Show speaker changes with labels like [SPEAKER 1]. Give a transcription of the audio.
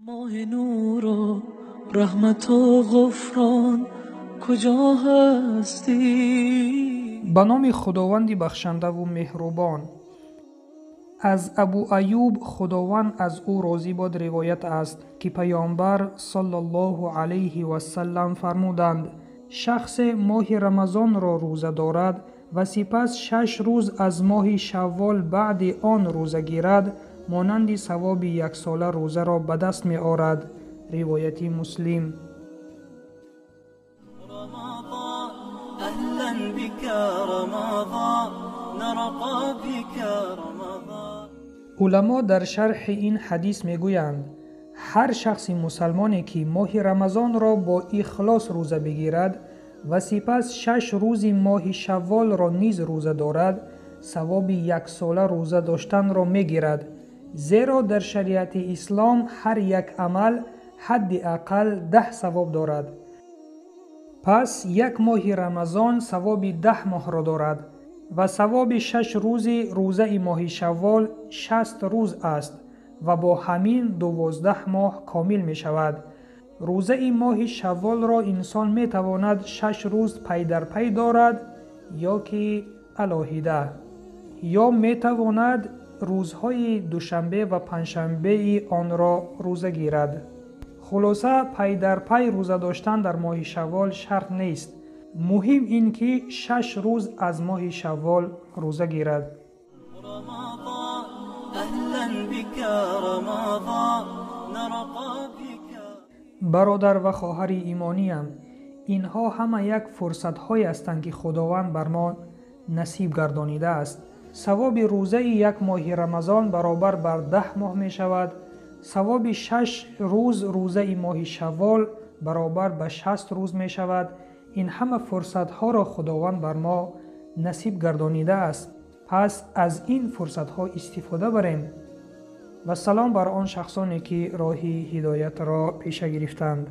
[SPEAKER 1] Моҳи нуру раҳмату ғуфрон, куҷо ҳастӣ?
[SPEAKER 2] Ба номи Худованди бахшандаву меҳрубон. Аз Абу Аюб, Худованд аз ӯ розӣ бод, ривоят аст, ки Паёмбар саллаллоҳу алайҳи васаллам фармуданд: шахсе моҳи Рамазонро рӯза дорад ва сипас 6 рӯз аз моҳи Шаввол баъди он рӯза гирад, монанди савоби яксола рӯзаро ба даст меорад. Ривояти Муслим. Уламо дар шарҳи ин ҳадис мегӯянд: ҳар шахси мусалмоне, ки моҳи Рамазонро бо ихлос рӯза бигирад ва сипас 6 рӯзи моҳи Шавволро низ рӯза дорад, савоби яксола рӯза доштанро мегирад. Зеро дар шариати ислом ҳар як амал ҳадди ақал 10 савоб дорад. Пас як моҳи Рамазон савоби 10 моҳро дорад ва савоби 6 рӯзи рӯзаи моҳи Шаввол 60 рӯз аст ва бо ҳамин 12 моҳ комил мешавад. Рӯзаи моҳи Шавволро инсон метавонад 6 рӯз пай дар пай дорад ё ки алоҳида, ё метавонад рӯзҳои душанбе ва панҷшанбеи онро рӯза гирад. Хулоса, пай дар пай рӯза доштан дар моҳи Шаввол шарт нест. Муҳим ин ки 6 рӯз аз моҳи Шаввол рӯза гирад. Бародар ва хоҳари имониям, инҳо ҳама як фурсатҳое ҳастанд, ки Худованд бар мо насиб гардонидааст. Савоби рӯзаи як моҳи Рамазон баробар бар 10 моҳ мешавад. Савоби 6 рӯз рӯзаи моҳи Шаввол баробар ба 60 рӯз мешавад. Ин ҳама фурсатҳоро Худованд бар мо насиб гардонидааст. Пас аз ин фурсатҳо истифода барем. Ва салом бар он шахсоне, ки роҳи ҳидоятро пеша гирифтанд.